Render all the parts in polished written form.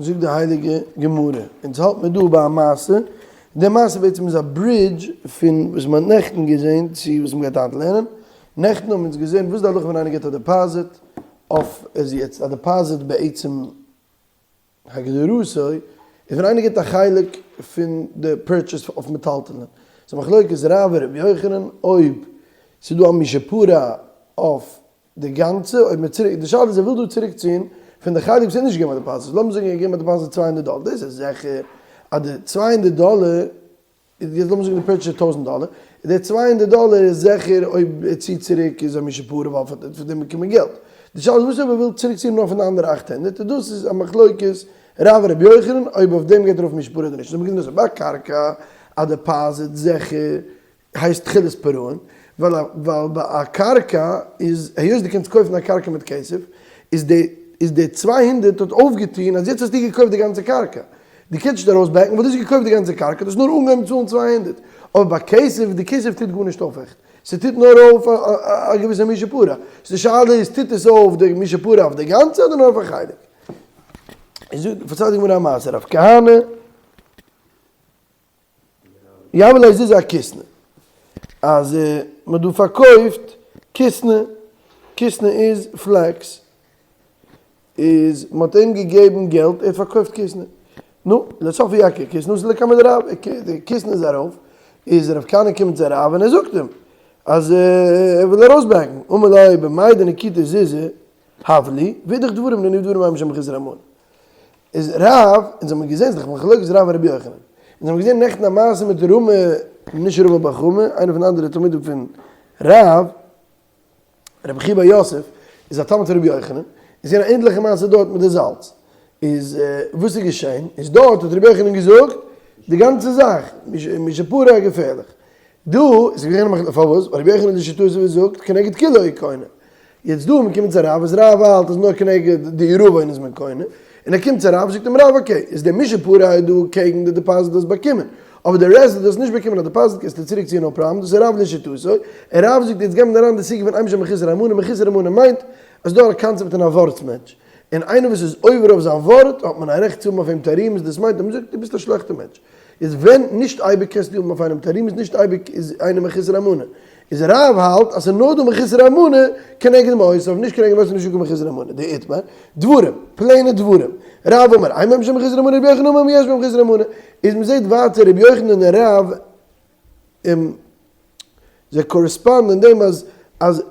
זאגט די הייליגע גמרא, אונז האלט מיר דא ביי א מעשה, די מעשה בעצם איז א bridge פון וואס מען האט נעכטן געזען צו וואס מען גייט היינט לערנען, נעכטן האבן אונז געזען וואס איז די הלכה ווען איינער גיבט א deposit אויף איז יעצט א deposit בעצם הגדרתו איז ווען איינער גיבט א חלק פון די purchase אויף מטלטלין, ס'איז א מחלוקת רב און רבי יוחנן אויב ס'איז דא א מי שפרע אויף די גאנצע, אויב מען צוריק, די שאלה איז ער וויל דא צוריק ציען פון די חלק וואס ער האט נישט געגעבן א deposit, לאמיר זאגן ער האט געגעבן א deposit 200 דאלער, דאס איז זיכער אז די 200 דאלער, יעצט לאמיר זאגן די purchase איז 1000 דאלער, די 200 דאלער איז זיכער אויב ער ציט צוריק איז א מי שפרע ווייל פאר דעם באקומען געלט. די שאלה איז וואס אויב ער וויל צוריק ציען נאר פון די אנדערע 800, און דאס איז א מחלוקת רב און רבי יוחנן אויב אויף דעם גייט ארויף מי שפרע אדער נישט. אזוי מ'קען דאס ביי קרקע א deposit זיכער הייסט תחילת פירעון, ווייל ווייל ביי א קרקע איז היות דו קענסט קויפן א קרקע מיט כסף, איז די איז די 200 האט אויפגעטון אז יעצט האסטו געקויפט די גאנצע קרקע, דו קענסט נישט ארויס back ן ווייל דו האסט געקויפט די גאנצע קרקע, דו האסט נאר אנגעהויבן צאלן 200, אבער ביי כסף, די כסף טוט גארנישט אויף עכט, ס'טוט נאר אויף א געוויסע מי שפרע, סאו די שאלה איז טוט עס אויף די מי שפרע אויף די גאנצע אדער נאר אויף א חלק? איז פארציילט די גמרא א מעשה, רב כהנא. יהבו ליה זוזי אכיתנא, אז מען האט דא פארקויפט כיתנא, כיתנא איז flax, איז מען האט אים געגעבן געלט, ער האט פארקויפט כיתנא, נו, לסוף אייקר כיתנא אתא לקמיה דרב, די כיתנא איז ארויף, איז רב כהנא קומט צו רב און ער זאגט אים אז ער וויל ארויס back ן, אמר ליה במאי דנקיטא זוזי הב לי, ואידך דברים דניב דברים אין משום מחוסר אמונה. איז רב, אונז האבן געזען, ס'איז דאך מחלוקת רב און רבי יוחנן. אונז האבן געזען נעכטן א מעשה מיט רמי, נישט רמי בר חמא, איינער פון די אנדערע תלמידים פון רב, רבי חייא בר יוסף, איז א תלמיד פון רבי יוחנן, איז געווען א ענדליכע מעשה דארט מיט די זאלץ. איז וואס איז געשען? איז דארט האט רבי יוחנן געזאגט די גאנצע זאך, מי שפרע געפערליך. דא איז געווען א מחלוקת, פארוואס? ווייל רבי יוחנן די שיטה איז ווי זאגט כנגד כולו הוא קונה. יעצט דא מען קומט צו רב איז רב האלט אז נאר כנגד די עירובון איז מען קונה, און ער קומט צו רב זאגט אים רב okay, איז די מי שפרע איז דא קעגן די deposit האסט באקומען, אבער די rest וואס דו האסט נישט באקומען א deposit קענסטו צוריק ציען no problem, דאס איז רב לשיטתו, און רב זאגט יעצט געבן אריין די סוגיא פון אין משום מחוסר אמונה, מחוסר אמונה מיינט אז דא א קאנצעפט פון א ווארטס מענטש, און איינער וואס איז עובר אויף זיין ווארט האט מען א רעכט צו האבן אויף אים תרעומות, דאס מיינט אז מען זאגט דו ביסט א שלעכטע מענטש. איז ווען נישט אייביג קענסטו האבן אויף איינעם תרעומות נישט אייביג איז איינער מחוסר אמונה. איז רב האלט אז ס'איז נאר דא מחוסר אמונה כנגד מעותיו נישט כנגד מעותיו נישט דא קיין מחוסר אמונה. דאיתמר, דברים, plain ע דברים. רב אמר אין בהם משום מחוסר אמונה רבי יוחנן אמר יש בהם מחוסר אמונה. איז מ'זעט ווייטער רבי יוחנן און רב און זיי correspond אין דעם אז אז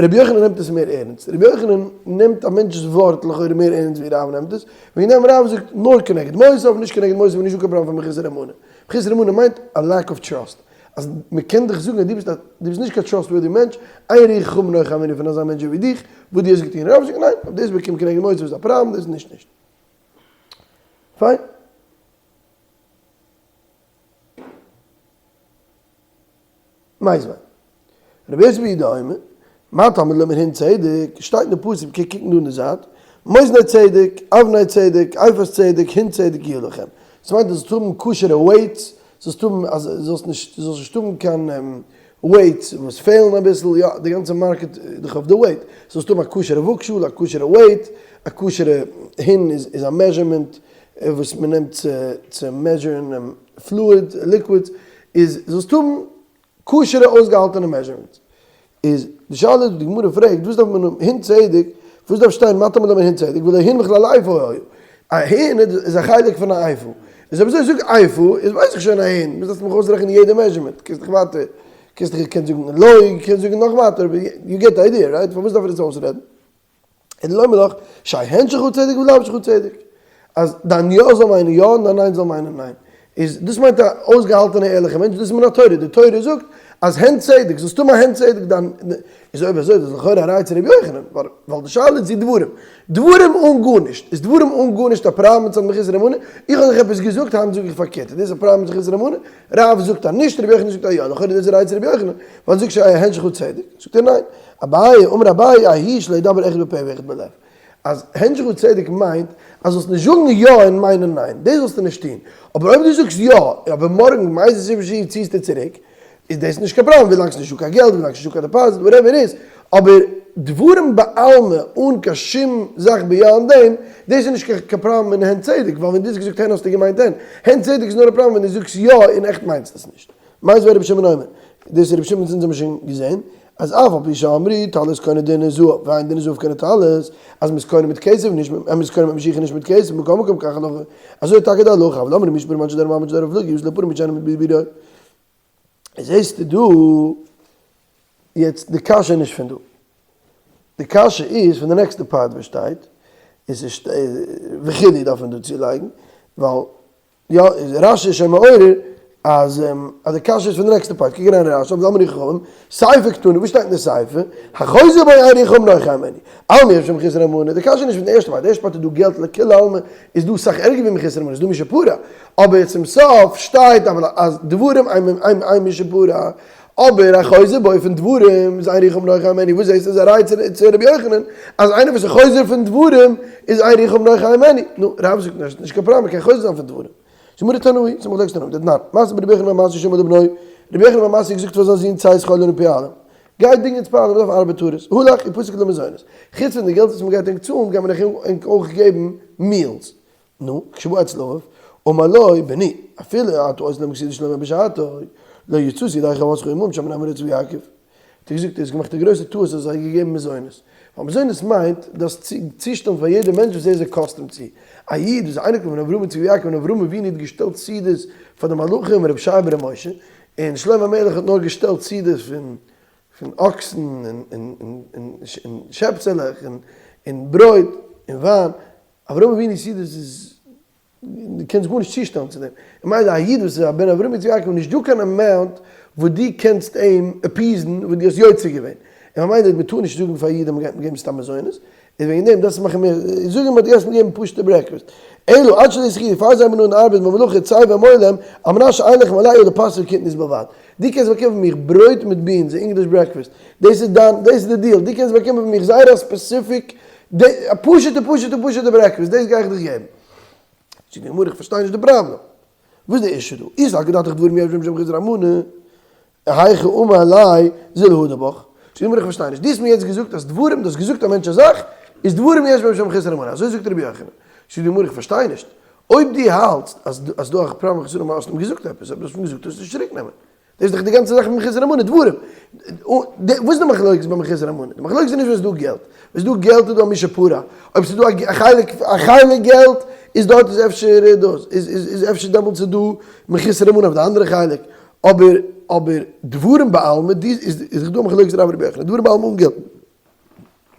רבי יוחנן נעמט עס מער ערנסט, רבי יוחנן נעמט א מענטש'ס ווארט לכאורה מער ערנסט ווי רב נעמט עס, וועגן דעם רב זאגט נאר כנגד מעותיו, נישט כנגד מעותיו איז נישטא קיין פראבלעם פון מחוסר אמונה. מחוסר אמונה מיינט א lack of trust, אז מען קען דיך זאגן אז דו ביסט א דו ביסט נישט קיין trustworthy מענטש, אין רוח חכמים נוחה הימנו פון אזא מענטש ווי דיך, וואס דו האסט געטון. רב זאגט ניין, אויב דאס באקומט כנגד מעותיו איז א פראבלעם, דאס נישט נישט. פיין. מיתיבי. רבי יוסי בר' יהודה אומר, מה תלמוד לומר הן צדק, שטייט אין די פסוק, קוק קוקן דא אין די זייט, מאזני צדק, אבני צדק, אפת צדק, הין צדק יהיה לכם. דאס מיינט אז זאלסט האבן כשר'ע weights, זאלסט האבן אז זאלסט נישט זאלסט נישט האבן קיין weights וואס פעלן אביסל, יא די גאנצע market איז דאך אויף די weight, זאלסט האבן א כשר'ע וואגשאל, א כשר'ע weight, א כשר'ע הין איז א measurement וואס מען נעמט צו צו measure ן fluid, liquids, איז זאלסט האבן כשר'ע אויסגעהאלטענע measurements. איז די שאלה די גמרא פרעגט וואס דארף מען האבן הין צדק, וואס דארף שטיין מה תלמוד לומר הין צדק והלא הין מכלל איפה היה, א הין איז א חלק פון א איפה, איז אויב אזוי זאג איפה איז ווייס איך שוין א הין, וואס דארפסטו מיך אויסרעכענען יעדע measurement, קענסט דאך ווייטער, קענסט דאך קענסט זאגן לוג, קענסט זאגן נאך ווייטער, you get the idea right, פארוואס דארף ער עס אויסרעדן? און לומר לך, שיהא הן שלך צדק ולאו שלך צדק. אז דיין יא זאל מיינען יא און דיין ניין זאל מיינען ניין. איז דאס מיינט א אויסגעהאלטענע ערליכע מענטש, דאס איז מן התורה, די תורה זאגט אז הן צדק, זאלסט האבן א הן צדק, דיין, איז אויב אזוי איז דאס לכאורה א ראיה צו רבי יוחנן, ווייל די שאלה איז צו דברים. דברים אן גארנישט, איז דברים אן גארנישט א פראבלעם מצד מחוסר אמונה? איך האב דיך עפעס געזאגט, היינט זאג איך פארקערט, איז דאס א פראבלעם מצד מחוסר אמונה? רב זאגט אז נישט, רבי יוחנן זאגט אז יא, לכאורה איז דאס א ראיה צו רבי יוחנן, ווייל זאגסט שיהא הן שלך צדק, זאגט ער ניין. אביי, אמר אביי, ההוא שלא ידבר אחד בפה ואחד בלב. אז הן שלך צדק מיינט אז זאלסט נישט זאגן יא און מיינען ניין, דאס זאלסטו נישט טון. אבער אויב דו זאגסט יא, אבער מארגן מאיזה סיבה שהיא ציסטו צוריק, איז דאס נישט קיין פראבלעם, ווילאנג ס'נישט דא קיין געלט, ווילאנג ס'נישט דא קיין deposit, whatever it is, אבער. דברים בעלמא אן קיין שום זאך beyond דעם, דאס איז נישט קיין פראבלעם אין הן צדק, ווייל ווען דו האסט געזאגט הן האסטו געמיינט הן. הן צדק איז נאר א פראבלעם ווען דו זאגסט יא און עכט מיינסטו עס נישט. מיתיבי רבי שמעון אומר, דאס איז רבי שמעון אונז האבן שוין געזען, אז אף על פי שאמרו טלית קונה דינר זהב ואין דינר זהב קונה טלית, אז מ'איז קונה מיט כסף נישט מיט, אז מ'איז קונה מיט משיכה נישט מיט כסף, מכל מקום כך הלכה, אזוי איז טאקע די הלכה, אבל אמרו מי שפרע מאנשי דרום מאנשי דרום פלוגי יוז לפורים מיט שיינע מיט ביבי. זעסטו דא יעצט די קשיא איז נישט פון דא, די קשיא איז פון די נעקסטע part וואס שטייט, און ס'שטייט וכו' דארף מען דא צולייגן, ווייל יא רשי איז שוין מעורר אז אז די קשיא איז פון די נעקסטע part, קוק אריין אין רשי, אבל אמרו חכמים, סיפא קתני, וואס שטייט אין די סיפא? החוזר בו אין רוחו נוחה הימנו, אלמא יש משום מחוסר אמנה, די קשיא איז נישט פון די ערשטע part, די ערשטע part איז דא געלט לכולי עלמא איז דא סאך ערגער ווי מחוסר אמנה, איז דא מי שפרע, אבער צום סוף שטייט אז דברים אין מי שפרע, אבער החוזר בו פון דברים איז אין רוחו נוחה הימנו, וואס זעסטו איז א ראיה צו רבי יוחנן אז איינער וואס איז חוזר פון דברים איז אין רוחו נוחה הימנו, נו, רב זאגט נישט, נישט קיין פראבלעם מען קען חוזר זיין פון דברים. גמרא תנאי, ס'איז מחלוקת תנאים, דתנן, מעשה ברבי יוחנן בן מתיא שאמר לבנו, רבי יוחנן בן מתיא האט געזאגט פאר זיין זון צא שכור לנו פועלים, גיי דינג אונז פועלים, מ'דארף ארבעטארעס, הלך ופסק להם מזונות, חוץ פון די געלט וואס מ'גייט ענק צאלן גייט מען ענק אויך געבן meals, נו, כשבא אצל אביו, אמר לו, בני, אפילו אתה עושה להם כסעודת שלמה בשעתו, לא יצאת ידי חובתך עמהם שם בני ארץ ויעקב. האט ער געזאגט, ער האט געמאכט א גרויסע טעות אז ער האט געגעבן מזונות. ווייל מזונות מיינט דאס צושטעלן פאר יעדע מענטש וואס ער איז accustomed צו. א איד וואס איז אייניקל פון אברהם יצחק ויעקב און אברהם אבינו האט געשטעלט סעודות פאר די מלאכים רבי ישעי' בר' משה, און שלמה המלך האט נאר געשטעלט סעודות פון פון אקסן און שעפסעלעך און ברויט און וויין. אברהם אבינו סעודות איז, דו קענסט גארנישט צושטעלן צו דעם, און מילא א איד וואס איז א בן אברהם יצחק יעקב נישט דא קיין amount וואס דו קענסט אים appease ן וואס דו האסט יוצא געווען, און ממילא מען טאר נישט זאגן פאר א איד אז מען גייט אים געבן סתם מזונות, איז וועגן דעם דארפסטו מאכן מער, זאג אים אז דו גייסט אים געבן פשוטע breakfast, אלא עד שלא יתחילו פאר זיי הייבן אן ארבעטן במלאכה צא ואמור להם על מנת שאין לכם עלי אלא פת וקטניות בלבד, דו קענסט באקומען פון מיך ברויט מיט beans, English breakfast, דאס איז דיין, דאס איז די deal, דו קענסט באקומען פון מיך זייער א specific די א פשוטע פשוטע פשוטע breakfast דאס גיי איך דיך געבן. זאגט די גמרא איך פארשטיי נישט די פראבלעם. וואס איז די issue דא? אי סלקא דעתך דברים יש בהם משום מחוסר אמנה, היכי אמר ליה זיל הדר בך. זאגט די גמרא איך פארשטיי נישט, דו האסט מיר יעצט געזאגט אז דברים, דו האסט געזאגט א מענטש א זאך, איז דברים יש בהם משום מחוסר אמנה, אזוי זאגט רבי יוחנן. זאגט די גמרא איך פארשטיי נישט, אויב דו האלטסט אז אז דא א פראבלעם מחוסר אמנה האסטו אים געזאגט עפעס, אויב דו האסט אים געזאגט טארסטו נישט צוריק נעמען. דאס איז דאך די גאנצע זאך מיט מחוסר אמונה, דברים. וואס איז די מחלוקת ביי מחוסר אמונה? די מחלוקת איז נישט ווען ס'איז דא געלט. ווען ס'איז דא געלט איז דא א מי שפרע. אויב ס'איז דא א חלק, א חלק געלט, איז דארט איז אפשר דאס, איז איז איז אפשר דעמאלטס איז דא מחוסר אמונה אויף די אנדערע חלק. אבער אבער דברים בעלמא, די איז איז דאך דא א מחלוקת רב רבי יוחנן, דברים בעלמא אן געלט.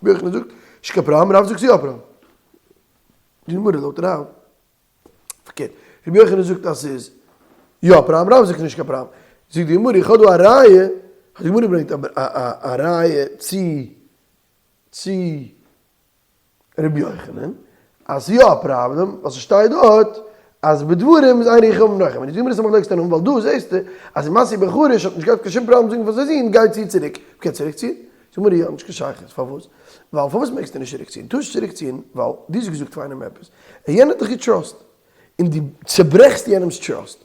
רבי יוחנן זאגט, נישט קיין פראבלעם, רב זאגט ס'איז יא א פראבלעם. די גמרא לויט רב. פארקערט, רבי יוחנן זאגט אז ס'איז יא פראבלעם, רב זאגט נישט קיין פראבלעם. זאגט די גמרא, איך האב דא א ראיה, האט די גמרא געברענגט א ראיה צו צו רבי יוחנן, אז ס'איז יא א פראבלעם, ווייל ס'שטייט דארט אז בדברים איז אין רוחו נוחה. און די גמרא איז א מחלוקת תנאים, ווייל דא זעסטו אז מתיא בן חרש האט נישט געהאט קיין שום פראבלעם זאגן פאר זיין זון גיי צי צוריק, מ'קען צוריק ציען? זאגט די גמרא יא, נישט קיין שייכות, פארוואס? ווייל פארוואס מעגסטו נישט צוריק ציען? טארסט צוריק ציען ווייל דו האסט געזאגט פאר איינעם עפעס, און יענער האט דיך גע trust ט, און דו צוברעכסט יענעמ'ס trust,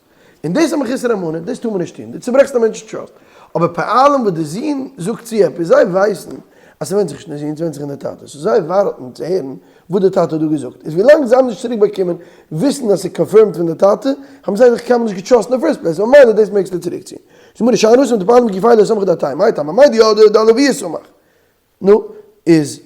און דאס איז א מחוסר אמונה, דאס טאר מען נישט טון, דו צוברעכסט א מענטש'ס trust, אבער פועלים וואס די זון זאגט צו עפעס, זיי ווייסן אז ס'ווענדט זיך נישט אין די זון, ס'ווענדט זיך אין די טאטע, so זיי ווארטן צו הערן וואס די טאטע האט דא געזאגט, איז ווילאנג זיי האבן נישט צוריק באקומען וויסן אז ס'איז confirmed פון די טאטע, האבן זיי זיך קיינמאל נישט גע trust אין די first place, ממילא דאס מעגסטו צוריק ציען. זאגט מרא שאין עושים דפועלים גופייהו לא סמכו דעתייהו, מאי טעמא מאי דידע דלויה סמך. נו, איז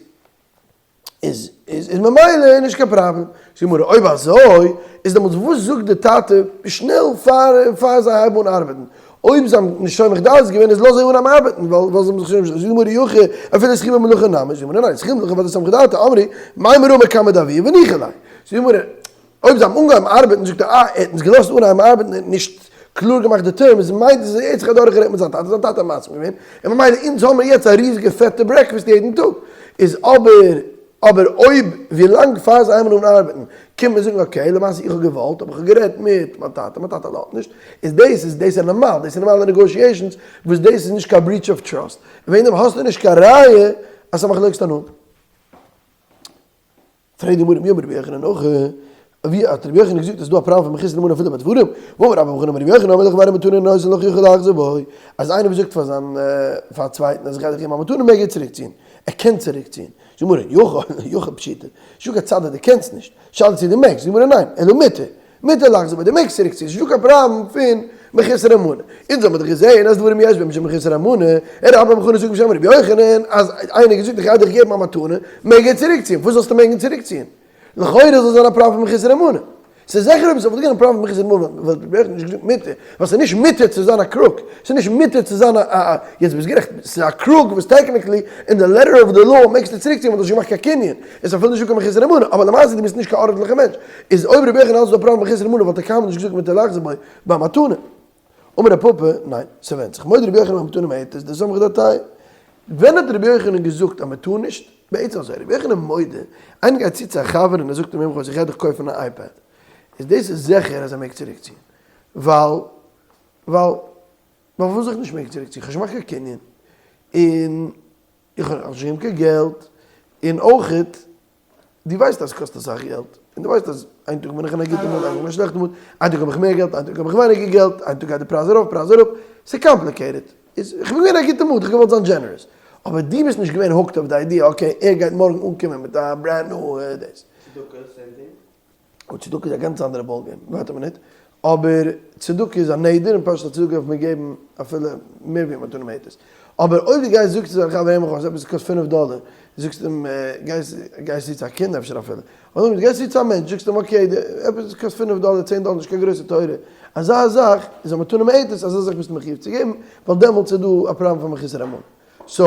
איז איז איז ממילא נישט קיין פראבלעם. זאגט די גמרא, אויב אזוי, איז דעמאלטס וואס זאגט די טאטע שנעל פאר פאר זיי הייבן אן ארבעטן? אויב זיי האבן נישט סומך דעת געווען איז לאז זיי אנהייבן ארבעטן, ווייל ווייל זיי האבן זיך שוין זאגט די גמרא אי הכי אפילו התחילו במלאכה נמי, זאגט די גמרא ניין, התחילו במלאכה ודאי סמכא דעתיה, אמרי, מימר אמר קמיה דאבוה וניחא ליה. זאגט די גמרא, אויב זיי האבן אנגעהויבן ארבעטן זאגט ער אה ער האט אונז געלאזט אנהייבן ארבעטן ער האט נישט קלאר געמאכט די terms מיינט עס אז ער האט זיך אדורכגערעדט מיט זיין טאטע זיין טאטע האט מסכים געווען און ממילא אונז האמיר יעצט א ריזיגע פעטע breakfast יעדן טאג איז אבער אבער אויב ווילאנג פאר זיי הייבן אן ארבעטן קומט מען זאגן okay למעשה איך האב געוואלט אבער איך האב גערעדט מיט מיין טאטע מיין טאטע לאזט נישט איז דאס איז דאס איז נארמאל דאס איז נארמאלע negotiations וואס דאס איז נישט קיין breach of trust וועגן דעם האסטו נישט קיין ראיה אז ס'איז א מחלוקת תנאים. פרעגט די גמרא מי אמר רבי יוחנן הכי, ווי האט רבי יוחנן געזאגט אז ס'דא א פראבלעם פון מחוסר אמונה אפילו בדברים, והאמר רבה בר בר חנה אמר רבי יוחנן האומר לחבירו מתנה הנותן לך יכול לחזור בו, אז איינער וואס זאגט פאר זיין פאר א צווייטן אז איך גיי דיך געבן א מתנה מעג ער צוריק ציען. ער קען צוריק ציען. זאגט די גמרא, יכול, יכול פשיטא, נישטא קיין צד אז דו קענסט נישט, שאלה צו דו מעגסט, זאגט די גמרא ניין, אלא מותר, מותר לחזור בו, דו מעגסט צוריק ציען, ס'נישטא קיין פראבלעם פון מחוסר אמונה. אונז האבן דאך געזען אז דברים יש בהם משום מחוסר אמונה, און רבה בר בר חנה זאגט בשם רבי יוחנן אז איינער האט געזאגט איך גיי דיך געבן א מתנה, מעג ער צוריק ציען, פארוואס זאלסטו מעגן צוריק ציען? לכאורה זאל זיין א פראבלעם פון מחוסר אמונה. ס'איז זיכער אויב עס וואלט געווען א פראבלעם פון מחוסר אמונה וואלט רבי יוחנן נישט געזאגט מותר, ווייל ס'איז נישט מותר צו זיין א crook, ס'איז נישט מותר צו זיין א א, יעצט ביסט גערעכט, ס'איז א crook וואס technically אין די letter of the law מעגסטו צוריקציען ווייל דו האסט נישט געמאכט קיין קנין, איז אפילו נישטא קיין מחוסר אמונה, אבער למעשה דו ביסט נישט קיין ארנטליכע מענטש, איז אויב רבי יוחנן האלט ס'איז דא א פראבלעם מחוסר אמונה וואלט ער קיינמאל נישט געזאגט מותר לחזור בו ביי מתנה. אמר רב פפא, ניין, ס'ווענדט זיך. מודה רבי יוחנן במתנה מועטת, דסמכא דעתיה. ווען האט רבי יוחנן געזאגט אז מ'טאר נישט? בעצם אזוי, רבי יוחנן מודה, איינער גייט צו צו א חבר און ער זאגט אים איך גיי דיך קויפן א iPad, איז דאס איז זיכער אז ער מעג צוריקציען, ווייל, ווייל, פארוואס זאל איך נישט מעגן צוריקציען, כ'האב נישט געמאכט קיין קנין, און איך האב נישט געגעבן קיין געלט, און אויכעט דו ווייסט אז ס'קאסט אסאך געלט, און דו ווייסט אז איין טאג בין איך אין א גוטע mood, איין טאג אין א שלעכטע mood, איין טאג האב איך מער געלט, איין טאג האב איך ווייניגער געלט, איין טאג גייט די פרייז ארויף, פרייז אראפ, ס'איז complicated. איז איך בין געווען אין א גוטע mood, איך האב געוואלט זיין generous. אבער דו ביסט נישט געווען hooked אויף די idea, okay, ער גייט מארגן אנקומען מיט א brand new דאס. צדקה, same thing? אוי, צדקה איז א גאנץ אנדערע ball game, ווארט א מינוט, אבער צדקה איז א נדר, און פשוט א צדקה דארף מען געבן אפילו מער ווי א מתנה מועטת. אבער אויב דו גייסט זאגסט צו דיין חבר הער מיך אויס עפעס קאסט פינף דאלער, זאגסט אים גייסט גייסט צו צו א קינד אפשר אפילו, אדער דו גייסט צו צו א מענטש זאגסט אים okay עפעס קאסט פינף דאלער צען דאלער נישט קיין גרויסע תורה, אזא זאך איז א מתנה מועטת, אזא זאך ביסטו מחיוב צו געבן, ווייל דעמאלטס איז דא א פראבלעם פון מחוסר אמונה. so,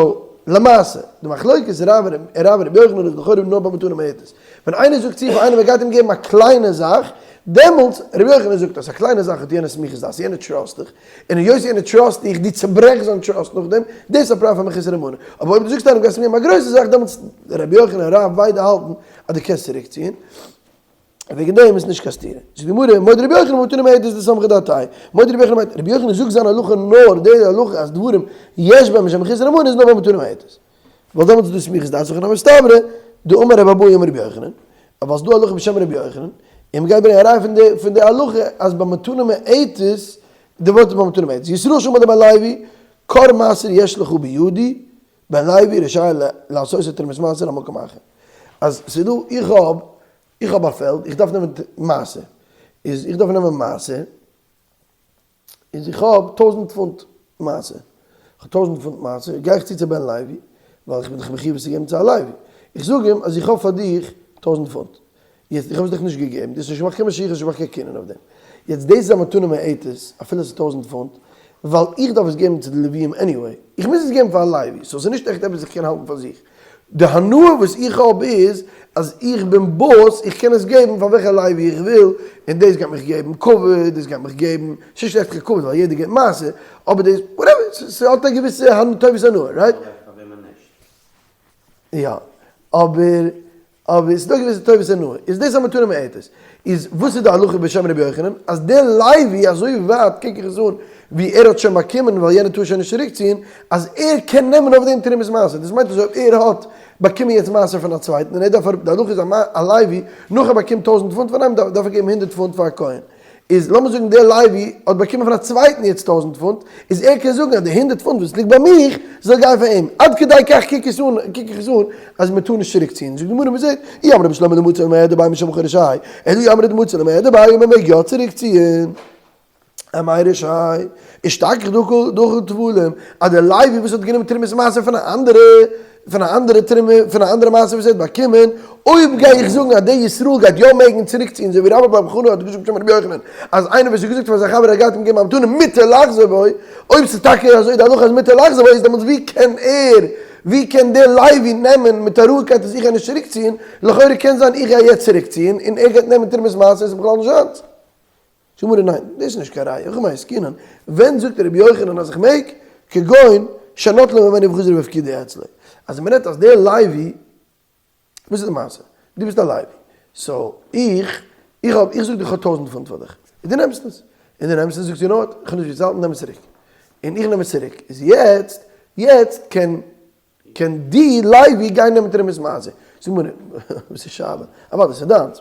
למעשה, די מחלוקת רב און רבי יוחנן איז לכאורה נאר ביי מתנה מועטת. ווען איינער זאגט צו פאר איינעם ער גייט אים געבן א קליינע זאך, דעמאלטס, רבי יוחנן זאגט אז א קליינע זאך האט יענער סמיכות דעת, יענער trust דיך, און היות יענער trust דיך, דו צוברעכסט זיין trust נאכדעם, דאס איז א פראבלעם פאר מחוסר אמונה. אבער אויב דו זאגסט איינעם גייסט אים געבן א גרויסע זאך, דעמאלטס, רבי יוחנן און רב ביידע האלטן אז דו קענסט צוריקציען. וועגן דעם איז נישט קיין סתירה. זאגט די גמרא, מודה רבי יוחנן במתנה מועטת דסמכא דעתיה. מודה רבי יוחנן מיינט, רבי יוחנן זאגט זיין הלכה נאר די הלכה אז דברים יש בהם משום מחוסר אמונה איז נאר במתנה מועטת. ווייל דעמאלטס איז דא סמיכות דעת הכי נמי מסתברא דאמר רבי אבהו אמר רבי יוחנן, ווייל ס'דא הלכה בשם רבי יוחנן, און מ'גייט ברענגען א ראיה פון די פון די הלכה אז במתנה מועטת, די ווארט איז במתנה מועטת, ישראל שאמר לבן לוי, כור מעשר יש לך בידי, בן לוי רשאי לעשות את תרומת מעשר למקום אחר. אז ס'דא איך האב איך האב א פעלד, איך דארף נעמען מעשר, איז איך דארף נעמען מעשר, איז איך האב טויזנט פונט מעשר, איך האב טויזנט פונט מעשר, גיי איך צו צו בן לוי, ווייל איך בין דאך מחיוב עס צו געבן צו א לוי, איך זאג אים אז איך האב פאר דיך טויזנט פונט, יעצט איך האב עס דיך נישט געגעבן, דו האסט נישט געמאכט קיין משיכה, נישט געמאכט קיין קנין אויף דעם, יעצט דאס איז א מתנה מועטת, אפילו עס איז טויזנט פונט, ווייל איך דארף עס געבן צו די לוויים anyway, איך מוז עס געבן פאר א לוי, so עס איז נישט עכט עפעס איך קען האלטן פאר זיך. די הנאה וואס איך האב איז אז איך בין boss, איך קען עס געבן פאר וועלכע לוי איך וויל, און דאס גייט מיך געבן כבוד, דאס גייט מיך געבן, ס'איז נישט עכט קיין כבוד ווייל יעדער געבט מעשר, אבער דאס, whatever, ס'האט א געוויסע טובת הנאה, right? יא, אבער אבער ס'איז דא געוויסע טובת הנאה, איז דאס א מתנה מועטת. איז וואס איז די הלכה בשם רבי יוחנן? אז דער לוי, אזוי ווייט קוק איך עס אן, ווי ער האט שוין באקומען ווייל יענער טאר שוין נישט צוריקציען, אז ער קען נעמען אויף דעם תרומת מעשר. דאס מיינט אז אויב ער האט באקומען יעצט מעשר פון א צווייטן און ער דארף אראפ, די הלכה איז א לוי נאך ער באקומט טויזנט פונט פון איינעם דארף ער געבן הונדערט פונט פאר א כהן. איז לאמיר זאגן דער לוי האט באקומען פון א צווייטן יעצט טויזנט פונט, איז ער קען זאגן אז די הונדערט פונט וואס ליגט ביי מיך זאל גיין פאר אים, עד כדי כך קוק עס אן, קוק איך עס אן אז מען טאר נישט צוריק ציען, זאגט די גמרא מען זעט, אי אמרת בשלמא דמצי למיעד ביה משום רשאי, אלא אי אמרת דמצי למיעד ביה מען מעג יא צוריק ציען. אמאי רשאי, אשתכח דאכל טבולים, אז דער לוי וואס האט גענומען תרומת מעשר פון א אנדערע, פון א אנדערע תרומה, פון א אנדערע מעשר וואס ער האט באקומען, אויב גיי איך זאגן אז דער ישראל גייט יא מעגן צוריקציען אזוי ווי רבה בר בר חנה האט געזאגט בשם רבי יוחנן, אז איינער וואס האט געזאגט פאר זיין חבר ער גייט אים געבן א מתנה מותר לחזור בו, אויב ס'איז טאקע אזוי די הלכה אז מותר לחזור בו איז דעמאלטס ווי קען ער, ווי קען דער לוי נעמען מיט א רואיגקייט אז איך גיי נישט צוריקציען, לכאורה קען זיין איך גיי יעצט צוריקציען און ער גייט נעמען תרומת מעשר איז בכלל נישט זיינס. זאגט גמרא ניין, דאס איז נישט קיין ראיה, הכא במאי עסקינן, ווען זאגט רבי יוחנן אז איך מעג, כגון שנטלו ממנו וחזר והפקידו אצלו, אז מען רעדט אז דער לוי, וואס איז די מעשה? דו ביסט א לוי, so איך, איך האב, איך זאג דיר איך האב טויזנט פונט פאר דיך, און דו נעמסט עס, און דו נעמסט עס זאגסטו you know what, איך האב נישט ווי צו האלטן נעם עס צוריק, און איך נעם עס צוריק, איז יעצט, יעצט קען. קען די לוי גיין נעמען תרומת מעשר? זאג מיר, וואס איז שאלה? אוודאי ס'איז דיינס.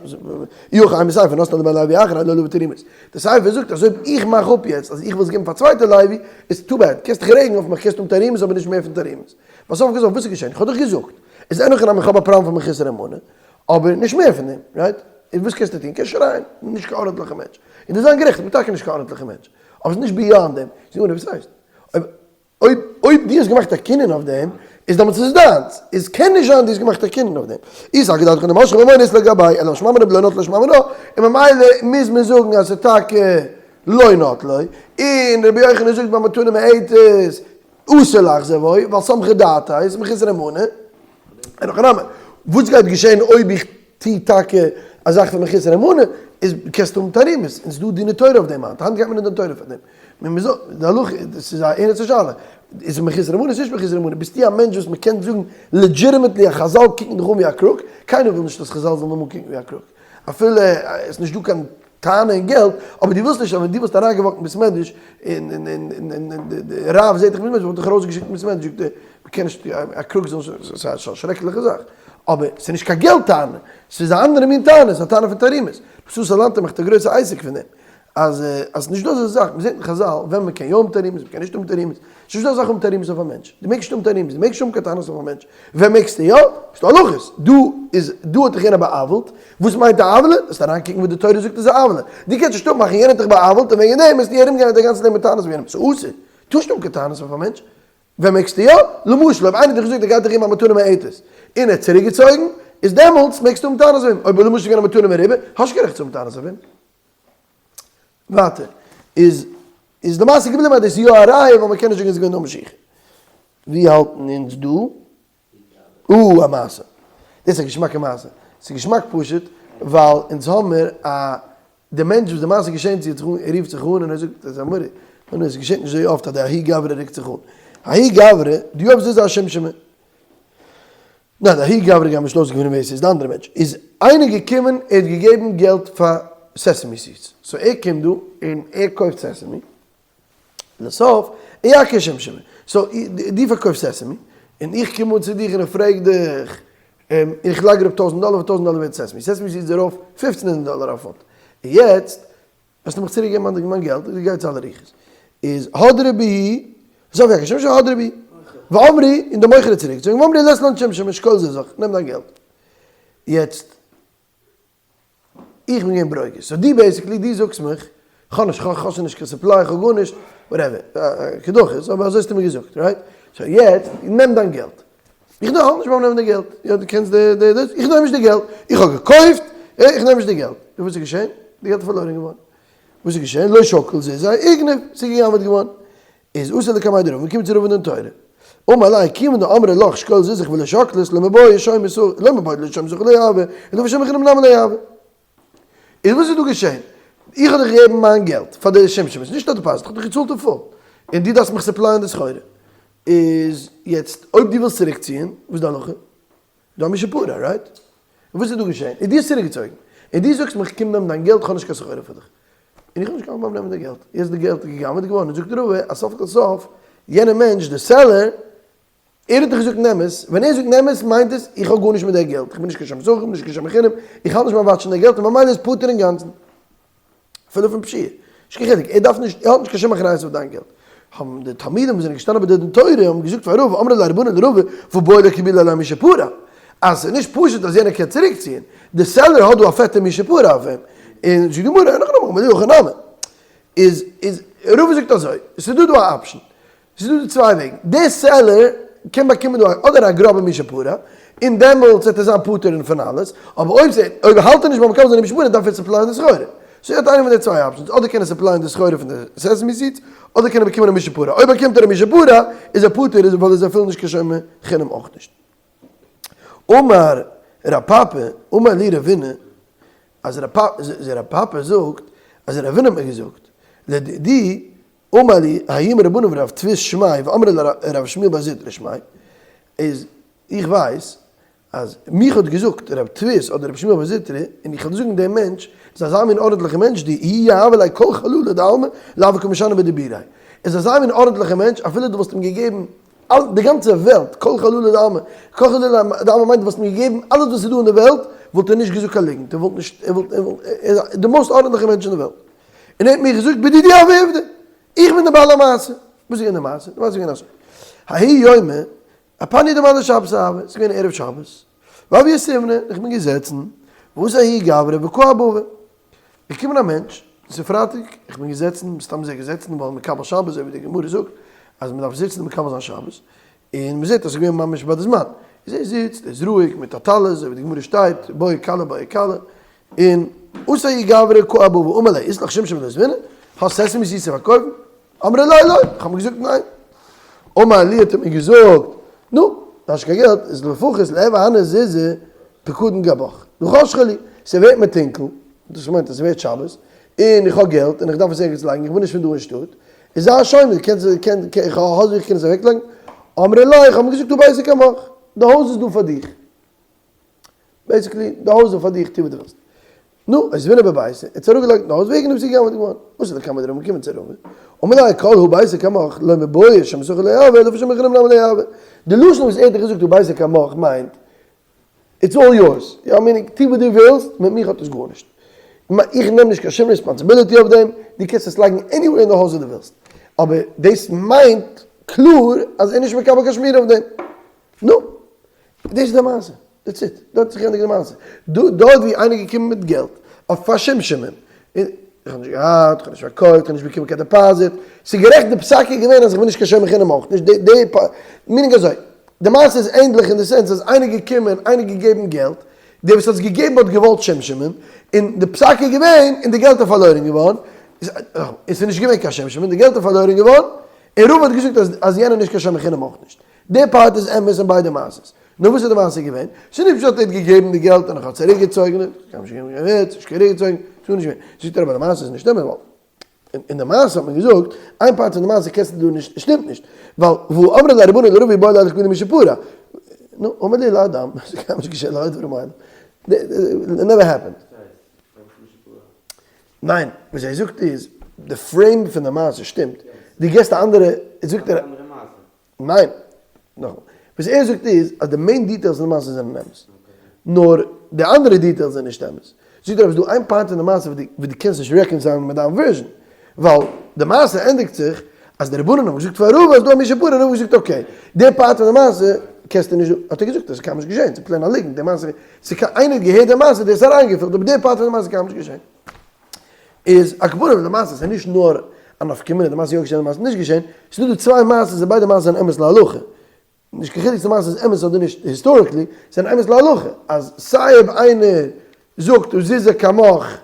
אי הכי אימא סיפא נתנה לבן לוי אחר לא עליו תרעומות. די סיפא זאגט אז אויב איך מאך אפ יעצט אז איך וויל עס געבן פאר א צווייטע לוי, איז too bad. קענסט דיך רעגן אויף מיך, קענסט האבן תרעומות אבער נישט מער פון תרעומות. ווייל סוף כל סוף וואס איז געשען? איך האב דיך געזאגט. איז אין הכי נמי איך האב א פראבלעם פון מחוסר אמונה, אבער נישט מער פון דעם, right? איז וואס קענסטו טון? קענסט שרייען, נישט קיין ארנטליכע מענטש. און דו זיין גערעכט, איך בין טאקע נישט קיין ארנטליכע מענטש. אבער ס'איז נישט beyond דעם. זאג מיר וואס הייסט? אויב אויב אויב דו האסט געמאכט א קנין אויף דעם, איז דעמאלטס איז עס דיינס. איז קען נישט זיין דו האסט געמאכט א קנין אויף דעם. אי סלקא דעתך דמשכא ממונא אית ליה לגביה, אלא שמע מינה בלא נטליה שמע מינה, און ממילא מוז מען זאגן אז ס'איז טאקע לא נטליה. און רבי יוחנן זאגט ביי מתנה מועטת אסור לחזור בו, ווייל סמכא דעתיה איז מחוסר אמונה. אין הכי נמי, וואס גייט געשען אויב איך טו טאקע א זאך פון מחוסר אמונה, איז קענסטו האבן תרעומות, און ס'איז דא דיני תורה אויף דעם היינט, היינט גייט מען אין דין תורה פאר דעם, מען מוז די הלכה, דאס איז א ערנסטע שאלה, איז עס מחוסר אמונה, איז נישט מחוסר אמונה, ביסטו א מענטש וואס מען קען זאגן legitimately אז חזל קוקן דיך אן ווי א crook, קיינער וויל נישט אז חזל זאלן אים אנקוקן ווי א crook, אפילו עס איז נישט דא קיין טענה אין געלט, אבער דו ווילסט נישט אז ווען דו וואלסט אריינגעוואקט אין בית מדרש און און די רב זעט דיך אין בית מדרש וואלט דיך ארויסגעשיקט אין בית מדרש, זאגט ער, מען קען נישט א crook זאל נישט, ס'איז א שרעקליכע זאך, אבער ס'איז נישט קיין געלט טענה, ס'איז א אנדערע מין טענה, ס'איז א טענה פון תרעומות, ר' סאסא לאנטא מאכט א גרויסע עסק פון דעם, אז אז נישט דא אזא זאך, מען זעט אין חזל ווען מען קען יא האבן תרעומות, מען קען נישט האבן תרעומות, ס'איז נישט דא אזא זאך האבן תרעומות אויף א מענטש, דו מעגסט נישט האבן תרעומות, דו מעגסט נישט האבן קיין טענות אויף א מענטש, ווען מעגסטו יא? ס'דא הלכות, דא איז דא האט דיך יענער בא'עוול'ט, וואס מיינט א עוולה? זאלסט אריינקוקן וואס די תורה זאגט איז א עוולה, דו קענסט נישט אפמאכן יענער האט דיך בא'עוול'ט און וועגן דעם וועסטו ארומגיין די גאנצע לעבן מיט טענות אויף יענעם, ס'איז אסור, טארסט נישט האבן קיין טענות אויף א מענטש, ווען מעגסטו יא? למשל אויב איינער האט דיך געזאגט ער גייט דיך געבן א מתנה מועטת און ער האט צוריקגעצויגן, איז דעמאלטס מעגסטו האבן טענות אויף אים, אויב למשל איז געווען א מתנה מרובה, האסט נישט קיין רעכט צו האבן טענות אויף אים. ווייטער איז איז די מעשה געבליבן אז דאס איז יא א ראיה ווייל מען קען נישט זאגן עס איז געווען נאר משיכה. ווי האלטן אונז דא? אה א מעשה. דאס איז א געשמאקע מעשה. ס'איז געשמאק פשוט ווייל אונז האמיר א די מענטש וואס די מעשה געשענט צו ער רופט זיך אן און ער זאגט עס איז א מורא. נו עס געשענט נישט אזוי אפט אז די ההוא גברא רוקט זיך אן. ההוא גברא, די אויב זיז א שומשמע. ניין די ההוא גברא גייט מען נישט אויסגעפינען ווער ס'איז די אנדערע מענטש איז איינער געקומען ער האט געגעבן געלט פאר sesame seeds so ער קומט דא און ער קויפט sesame לסוף איעקר שומשמע so דו פארקויפסט sesame און איך קום אן צו דיך און איך פרעג דיך און איך לייג אראפ טויזנט דאלער פאר טויזנט דאלער ווערט sesame sesame seeds ארויף פופצן הונדערט דאלער א פונט און יעצט האסטו מיך צוריק געגעבן מיין געלט, איך גיי צו אלע רוחות. איז הדרי בי, זאג איך, שומשמי הדרי בי. ואמרי, און די מוכר האט צוריק געצויגן, ואמרי לית לן שומשמי שקול זיי זיך, נעם דיין געלט. יעצט, איך בין געווען ברוגז, so דו basically, דו זאגסט מיך, כ'האב נישט, כ'האב שוין נישט קיין supply, כ'האב גארנישט, whatever, כדוחות, אבער אזוי האסטו מיר געזאגט, right? so יעצט, נעם דיין געלט. איך האלט נישט ביים נעמען די געלט, יא דו קענסט די די דאס, איך נעם נישט די געלט, איך האב געקויפט, איך נעם נישט די געלט, און וואס איז געשען? די געלט איז פארלוירען געווארן, וואס איז געשען? לא שקל זוזי איגנב, ס'איז גע'גנב'עט געווארן, איז אתו לקמיה דרבא, מ'קומט צו רבא דין תורה, אמר ליה כיוון דאמרי לך שקול זוזך ולא שקלת לא מיבעיא שומר שכר, לא מיבעיא דשומר שכר לא יהוי, און דשומר חינם נמי לא יהוי. איז וואס איז דא געשען? איך האב דיך געגעבן מיין געלט פאר די שומשמות, נישט א deposit, איך האב דיך געצאלט אין full, און דו דארפסט מיך supply ען די סחורה, איז יעצט אויב דו ווילסט צוריק ציען, וואס איז די הלכה? דא מי שפרע, right? און וואס איז דא געשען? איז דו האסט צוריק געצויגן, און דו זאגסט מיך קום נעם דיין געלט, איך האב נישט קיין סחורה פאר דיך, און איך האב נישט קיין ביים נעמען די געלט, יעצט די געלט איז גע'גנב'עט געווארן, און זאגט רבא אז סוף כל סוף יענער מענטש די seller, ער האט דאך געזאגט נעם עס, ווען ער זאגט נעם עס מיינט עס איך האב גארנישט מיט די געלט, איך בין נישט קיין שומר שכר, איך בין נישט קיין שומר חינם, איך האלט נישט ביים watch ן די געלט און ממילא איז פטור אינגאנצן. אפילו פון פשיעה. נישט קיין חילוק, ער דארף נישט, ער האט נישט קיין שום אחריות אויף דיין געלט. האבן די תלמידים וואס זענען געשטאנען ביי די דין תורה האבן געזאגט פאר רבא, אמרי ליה רבנן לרבא, והא בעי לאקבולי עליה מי שפרע. אז ס'איז נישט פשוט אז יענער קען צוריקציען, די seller האט דא א פעטע מי שפרע אויף אים. און זאגט די גמרא, אין הכי נמי, אמר ליה הכי נמי. איז איז רבא זאגט אזוי, ס'איז דא דא א option. ס'איז דא די צוויי וועגן, דער seller קען באקומען דא אדער א גראבע מי שפרע, און דעמאלטס וועט ער זיין פטור פון אלעס, אבער אויב אויב האלט ער נישט ביים מקבל זיין די מי שפרע דארף ער supply ען די סחורה. so ער האט איינע פון די צוויי options, אדער קען ער supply ען די סחורה פון די sesame seeds, אדער קען ער באקומען א מי שפרע. אויב באקומט ער א מי שפרע איז ער פטור ווייל ער איז אפילו נישט קיין שומר חינם אויך נישט. אמר רב פפא, אמר לי רבינא, אז רב פפא זאגט אז רבינא האט מיר געזאגט, לדידי אמר לי ההוא מרבנן ורב טפות שמיה ואמרי לה רב שמואל בר זוטרא שמיה, איז איך ווייס אז מיך האט געזאגט רב טפות אדער רב שמואל בר זוטרא און איך וועל זאגן דער מענטש איז אזא מין ארנטליכע מענטש דאי יהבה ליה כל חללא דעלמא לאו קא משני בדיבוריה, איז אזא מין ארנטליכע מענטש אפילו דו וואלסט אים געגעבן. די גאנצע וועלט, כל חללי דעלמא, כל חללי דעלמא מיינט דו וואלסט מיר געגעבן אלעס וואס איז דא אין די וועלט, וואלט ער נישט געזאגט קיין ליגנט, ער וואלט נישט, ער וואלט, ער וואלט, ער איז די most ארנטליכע מענטש אין די וועלט. און ער האט מיר געזאגט בדידי הוה עובדא, איך בין די בעל המעשה. וואס איז געווען די מעשה? די מעשה איז געווען אזוי, ההוא יומא, אפאני דמעלי שבת הוה, ס'איז געווען ערב שבת, והוה יתיבנא, איך בין געזעצן, ואתא ההוא גברא וקאי אבבא, געקומען א מענטש, עס איז פרייטאג, איך בין געזעצן, מסתם איז ער געזעצן ווייל מקבל שבת, אזוי ווי די גמרא זאגט אז מען דארף זיצן און מקבל זיין שבת, און מען זעט אז עס איז געווען ממש ביי די זמן, איז ער זיצט, ער איז רואיג מיט א טלית, אזוי ווי די גמרא שטייט, בעי קלה בעי קלה, און אתא ההוא גברא קאי אבבא אמר ליה, אית לך שומשמי דאזבינא, האסט sesame seeds צו פארקויפן? אמרי ליה לא, איך האב אים געזאגט ניין. אמר לי האט ער מיר געזאגט, נו, דו האסט נישט קיין געלט, איז לפחות ליהוי הני זוזי פקדון גבך, דחשכא לי, ס'ווערט מיר טונקל, דאס מיינט אז ס'ווערט שבת, און איך האב געלט און איך דארף עס ערגעץ לייגן, איך בין נישט פון דא אין שטאט, איז זיי שומר, קענסט, קען, איך האב א הויז ווי איך קען עס אוועקלייגן? אמרי ליה, איך האב אים געזאגט הא ביתא קמך, די הויז איז דא פאר דיך. basically, די הויז איז פאר דיך, טו וואס דו ווילסט. נו, אותביניה בביתא, ער האט עס אראפגעלייגט אין הויז, וועגן דעם איז גע'גנב'עט געווארן. וואס איז די קמא דרבא געקומען צו רבא? אמר ליה כל הא ביתא קמך, לא מיבעיא שומר שכר לא יהוי, אלא שומר חינם נמי לא יהוי. די לשון וואס ער האט דיר געזאגט הא ביתא קמך מיינט, it's all yours, יא meaning, טו וואס דו ווילסט, מיט מיך האט עס גארנישט. איך נעם נישט קיין שום responsibility אויף דעם, דו קענסט עס לייגן anywhere אין די הויז וואס דו ווילסט. אבער דאס מיינט קלאר אז ער איז נישט מקבל קיין שמירה אויף דעם. נו, דאס איז די מעשה, that's it, דארט האט זיך געענדיגט די מעשה. דא דארט ווי איינער איז געקומען מיט געלט אויף פאר שומשמים, און איך האב נישט געהאט, איך האב נישט פארקויפט, איך האב נישט באקומען קיין deposit, ס'איז גערעכט די פסק איז געווען אז איך בין נישט קיין שומר חינם אויך נישט, די די meaning אזוי, די מעשה איז ענדליך אין די sense אז איינער איז געקומען, איינער האט געגעבן געלט, דער וואס האט עס געגעבן האט געוואלט שומשמים, און די פסק איז געווען, און די געלט איז פארלוירן געווארן, און ס'איז נישט געווען קיין שומשמים, די געלט איז פארלוירן געווארן, און רבא האט געזאגט אז אז יענער איז נישט קיין שומר חינם אויך נישט. די part איז אמת אין ביידע מעשות. נו וואס איז די מעשה געווען? ס'איז נישט פשט ער האט געגעבן די געלט און איך האב צוריק געצויגן, איך האב נישט געגעבן קיין געלט, נישט צוריק געצויגן, ס'איז גארנישט געווען. זאגט ער אבער די מעשה איז נישט אמת ווייל אין די מעשה האט מען געזאגט, איין part פון די מעשה קענסטו דא נישט, שטימט נישט, ווייל והא אמרי ליה רבנן לרבא איבעי ליה לאחקוני משפרא. נו, אמר ליה לאדם, ס'איז קיינמאל נישט געשען לא היה דברים מעולם. It never happened. ניין, וואס ער זאגט איז, די frame פון די מעשה שטימט, דו געסט א אנדערע, זאגט ער. ניין. נאכאמאל. וואס ער זאגט איז אז די main details אין די מעשה זענען אמת. נאר די אנדערע details זענען נישט אמת. זאגט ער אבער ס'איז דא איין part אין די מעשה וואס דו קענסט נישט reconcile ן מיט דיין version. ווייל די מעשה ענדיגט זיך אז די רבנן האבן געזאגט פאר רבא אז דא א מי שפרע און רבא האט געזאגט okay. די part פון די מעשה קענסטו נישט זאגן. האט ער געזאגט אז ס'איז קיינמאל נישט געשען. ס'איז plain א ליגנט. די מעשה ס'איז איינער האט געהערט די מעשה דער איז אריינגעפילט אבער די part פון די מעשה איז קיינמאל נישט געשען. איז א כפרה אויף די מעשה, ס'איז נישט נאר א נפקא מינה, די מעשה איז יא געשען די מעשה איז נישט געשען, ס'איז דא דא צוויי מעשות און ביידע מעשות זענען אמת להלכה, נישט קיין חילוק צו די מעשה איז אמת אדער נישט historically, זענען אמת להלכה, אז סיי אויב איינער זאגט הא זוזי קמך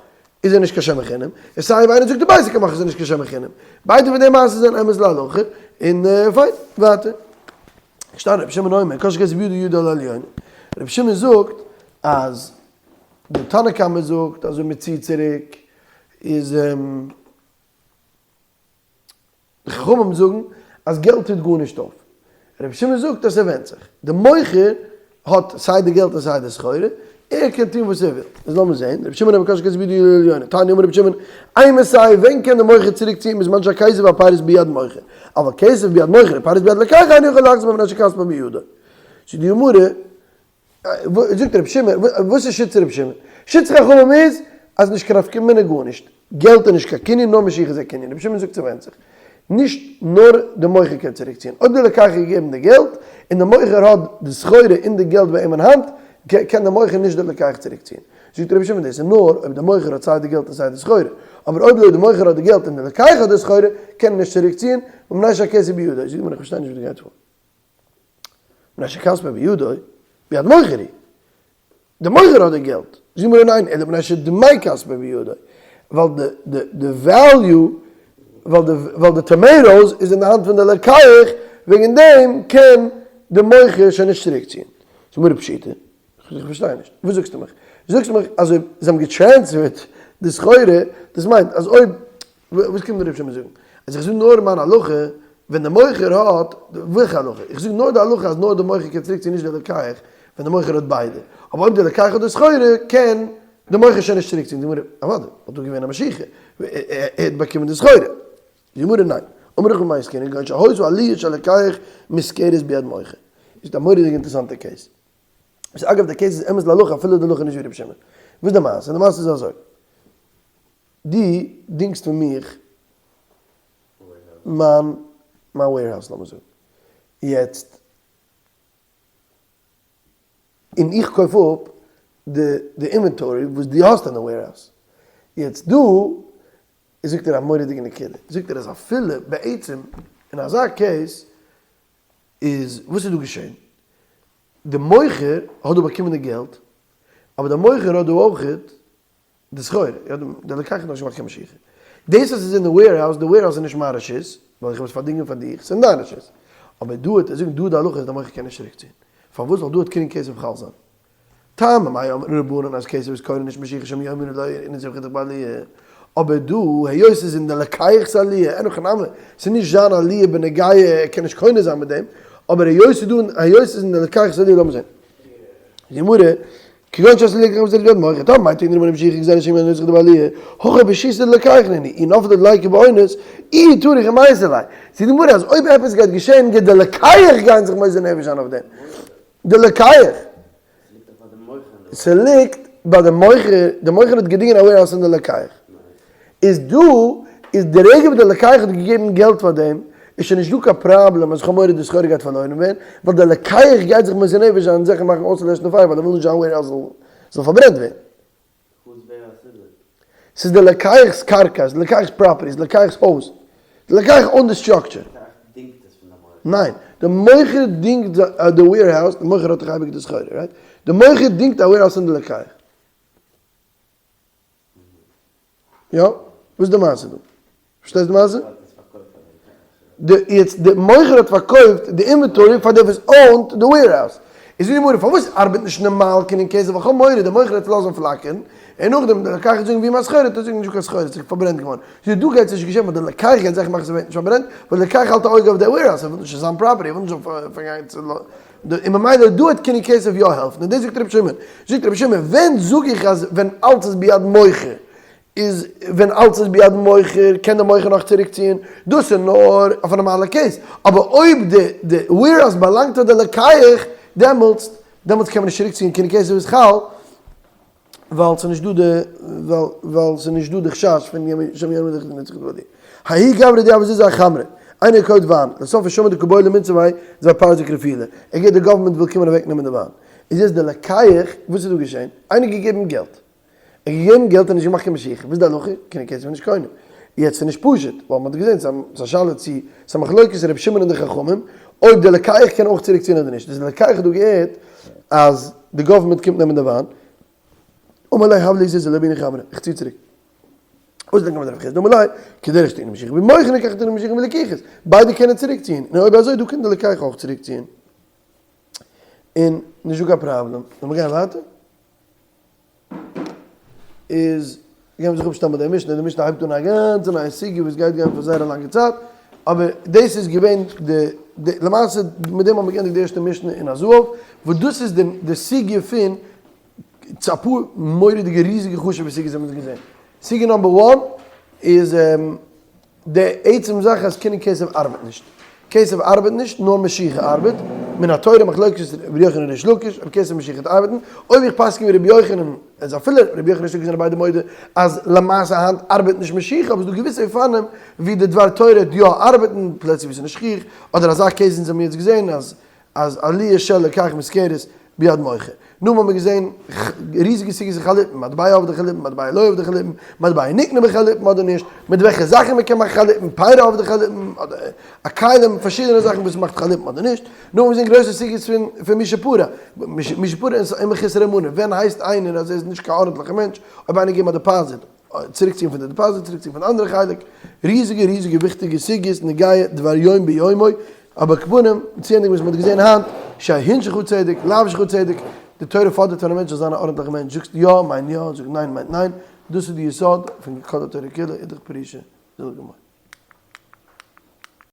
איז ער נישט קיין שומר חינם, און סיי אויב איינער זאגט הא ביתא קמך איז ער נישט קיין שומר חינם, ביידע פון די מעשות זענען אמת להלכה, און פיין, ווייטער. שטייט רבי שמעון אומר, כל שכסף בידו ידו על העליונה, רבי שמעון זאגט אז די תנא קמא זאגט אז אויב מען ציט צוריק איז די חכמים זאגן אז געלט טוט גארנישט אויף. רבי שמעון זאגט אז ס'ווענדט זיך. די מוכר האט סיי די געלט און סיי די סחורה, ער קען טון וואס ער וויל. איז לאמיר זען, רבי שמעון אומר כל שכסף בידו ידו על העליונה, תניא אמר רבי שמעון, אימתי ווען קען די מוכר צוריק ציען בזמן שהכסף והפירות ביד מוכר, אבל כסף ביד מוכר ופירות ביד לוקח אינו יכול לחזור מפני שכספו בידו. זאגט די גמרא, זאגט רבי שמעון, וואס איז שיטת רבי שמעון? שיטת חכמים איז אז נישט קיין נפקא מינה גארנישט, געלט איז נישט קיין קנין נאר משיכה איז א קנין, רבי שמעון זאגט ס'ווענדט זיך, נישט נאר די מוכר קען צוריק ציען, אויב די לוקח האט געגעבן די געלט און די מוכר האט די סחורה און די געלט ביי אים אין האנט, קען די מוכר נישט די לוקח צוריק ציען. זאגט רבי שמעון דאס איז נאר אויב די מוכר האט סיי די געלט און סיי די סחורה, אבער אויב לא די מוכר האט די געלט און די לוקח האט די סחורה, קען ער נישט צוריק ציען, מפני שהכסף בידו, זאגט די גמרא איך פארשטיי נישט וואס דא גייט פאר. מפני שכספו בידו, ביד מוכר הוא. די מוכר האט די געלט. זאגט די גמרא ניין, אלא מפני שדמי כספו בידו. ווייל די די די value, ווייל די ווייל די tomatoes איז אין די האנט פון די לוקח, וועגן דעם קען די מוכר שוין נישט צוריק ציען. זאגט די גמרא פשיטא, איך פארשטיי נישט, וואס זאגסטו מיך? זאגסט מיך אז אויב זיי האבן גע transfer ט די סחורה, דאס מיינט אז אויב וואס קומט מיר רבי שמעון זאגן? אז איך זאג נאר מיין הלכה ווען די מוכר האט, וועלכע הלכה? איך זאג נאר די הלכה אז נאר די מוכר קען צוריק ציען נישט די לוקח, ווען די מוכר האט ביידע. אבער אויב די לוקח האט די סחורה קען די מוכר שוין נישט צוריק ציען. די גמרא, אוודאי, וואלט דא געווען א משיכה, ער האט באקומען די סחורה. די גמרא, ניין. אמר רחל במאי עסקינן כגון שהיתה עליה של לוקח מושכרת ביד מוכר. איז א מורא'דיגע אינטערעסאנטע case. וואס אגב די case איז אמת להלכה אפילו די הלכה איז נישט ווי רבי שמעון. וואס איז די מעשה? די מעשה איז אזוי. דו דינגסט פון מיך מיין מיין warehouse לאמיר זאגן. יעצט און איך קויף אפ די די inventory וואס דו האסט אין די warehouse. יעצט דא זאגט ער א מורא'דיגע נקודה. זאגט ער אז אפילו בעצם אין אזא case איז וואס איז דא געשען? די מוכר האט דא באקומען די געלט, אבער די מוכר האט דא אויכעט די סחורה, יא די לוקח האט נאכנישט געמאכט קיין משיכה. דאס אז ס'איז אין די warehouse, די warehouse איז נישט מיין רשות, ווייל איך האב עס פארדינגען פאר דיך, ס'איז אין דיין רשות. אבער דא האט ער זאגן דא די הלכה איז די מוכר קען נישט צוריק ציען. פארוואס? ווייל דא האט קנין כסף חל זיין. טעמא מאי אמרו רבנן אז כסף איז קונה נישט משיכה שמא יאמרו לו אין זבחי דך בעליה. אבער דא היות ס'איז אין די לוקח'ס עליה, אין הכי נמי, ס'איז נישט זיין עליה בנוגע ער קען נישט קונה זיין מיט דעם, אבער היות ס'איז דא היות ס'איז אין די לוקח'ס עליה לאמיר זען. גמרא, כגון שעשה ליקח וזרק ליד מוכר, טאמער מיינט איינער אמונה משיחה גזירה שמא יאמרו זבחי דבעליה, הכא ברשותא דלוקח נינהו, אי נפלה דליקה באונס, אי טרח ומייתי ליה. זאגט די גמרא אז אויב עפעס גייט געשען גייט די לוקח גיין זיך מוסר נפש זיין אויף דעם. די לוקח. ס'ליגט ביי די מוכר, די מוכר האט געדינגען א warehouse אין די לוקח. איז דא, איז די רגע וואס די לוקח האט געגעבן געלט פאר דעם, איז שוין נישט דא קיין פראבלעם אז כ'האב מורא די סחורה גייט פארלוירן ווערן, ווייל די לוקח גייט זיך מוסר נפש זיין און זיכער מאכן אויסצולעשן די פייער ווייל ער וויל נישט זיין warehouse זאל פארברענט ווערן. ס'איז די לוקח'ס קרקע, ס'איז די לוקח'ס property, ס'איז די לוקח'ס הויז. די לוקח own די structure. ניין, די מוכר דינגט די warehouse, די מוכר האט דאך אייביג די סחורה, right? די מוכר דינגט א warehouse אין די לוקח. יא? וואס איז די מעשה דא? פארשטייסט די מעשה? די יעצט די מוכר האט פארקויפט די inventory פאר דער וואס own ט די warehouse. איז זאגט די גמרא פארוואס ארבעט נישט נארמאל קנין כסף ווייל כ'האב מורא די מוכר וועט לאזן פלאקערן און נאכדעם די לוקח וועט זאגן ווי מיין סחורה וועט ער זאגן נישטא קיין סחורה ס'איז פארברענט געווארן. זאגט דא גייט עס נישט געשען ווייל די לוקח גייט זיכער מאכן ס'ווערט נישט פארברענט ווייל די לוקח האלט א אויג אויף די warehouse ער וויל נישט ס'איז זיין property ער וויל נישט זאל פארגיין צו און ממילא דא וועט קנין כסף יא העלפן און דאס זאגט רבי שמעון. זאגט רבי שמעון ווען זאג איך אז ווען אלץ איז ביד מוכר איז ווען אלץ איז ביד מוכר קען דער מוכר נאך צוריק ציען, דאס איז נאר אויף א נארמאלע case, אבער אויב די די warehouse באלאנגט פאר די לוקח דעמאלטס דעמאלטס קען מען נישט צוריק ציען קנין כסף איז חל ווייל ס'איז נישט דא די ווייל ווייל ס'איז נישט דא די חשש פון שמא יאמרו לך נצחי דבדי. ההוא גברא דיהב זוזי אחמרא, איינער קויפט וויין, לסוף איז שמע דקא בעו למינסב ביה דבי פרזי קרפילא, ער געהערט די government וויל קומען אוועק נעמען די וויין, איז יעצט די לוקח, וואס איז דא געשען? איינער געגעבן געלט. ער האט געגעבן געלט און נישט געמאכט קיין משיכה, וואס איז די הלכה? קנין כסף איז נישט קונה. יעצט איז נישט פשוט, ווייל מען האט געזען ס'איז א שאלה צו ס'איז א מחלוקת רבי שמעון און די חכמים, אויב די לוקח קען אויך צוריק ציען אדער נישט. איז די לוקח האט דא געהערט אז די government קומט נעמען די וויין, אמר ליה הב לי זוזי לא בעינא חמרא, איך צי צוריק. אויס דעם רב חסדא אמר ליה, כדרך שתקנה משיכה במוכרין כך תקנה משיכה בלקוחות, ביידע קענען צוריק ציען, און אויב אזוי דא קען די לוקח אויך צוריק ציען. און נישט דא קיין פראבלעם. לאמיר גיין ווייטער. איז גייען מיר זיך אפשטעלן ביי די משנה, די משנה הייבט אן א גאנצע נייע סוגיא וואס גייט גיין פאר זייער א לאנגע צייט, אבער דאס איז געווען די, למעשה מיט דעם האבן מיר געענדיגט די ערשטע משנה אין הזהב, וואס דאס איז די סוגיא פון אפאר מורא'דיגע ריזיגע חשוב'ע סוגיות האבן מיר געזען. סוגיא number one איז די עצם זאך אז קנין כסף ארבעט נישט. כסף ארבעט נישט, נאר משיכה ארבעט. מן התורה מחלוקת רבי יוחנן און ריש לקיש אויב כסף משיכה וועט ארבעטן. אויב איך פסק'ן ווי רבי יוחנן, איז אפילו רבי יוחנן ריש לקיש זענען ביידע מודה אז למעשה היינט ארבעט נישט משיכה, אבער ס'איז דא געוויסע אופנים ווי די דבר תורה וועט יא ארבעטן, פלעצער ווי ס'איז נישט שכיח, אדער אזא case אונז האבן יעצט געזען אז אז עליה של לוקח מושכרת ביד מוכר. נו האבן מיר געזען ריזיגע סוגיות אין חליפין, מטבע עובדי חליפין, מטבע לא עובדי חליפין, מטבע נקנה בחליפין אדער נישט, מיט וועלכע זאכן מען קען מאכן חליפין, פירי עובדי חליפין, אדער א כלים, פארשידענע זאכן וואס מאכט חליפין אדער נישט. נו האבן מיר געזען גרויסע סוגיות פון פון מי שפרע, מי שפרע און מחוסר אמונה, ווען הייסט איינער אז ער איז נישט קיין ארנטליכער מענטש, אויב איינער געבן א deposit, צוריקציען פון די deposit, צוריקציען פון די אנדערע חלק, ריזיגע ריזיגע וויכטיגע סוגיות נוגע דבר יום ביומו, אבער כפנים, צוענדיגן וואס מען האט געזען היינט, שהן שלך צדק, לאו שלך צדק, די תורה פאדערט פון א מענטש זאל זיין א ארנטליכע מענטש, זאגסט יא מיינט יא, זאגסט ניין מיינט ניין, דאס איז די יסוד פון כל התורה כולה, אידך פירושא זיל גמור.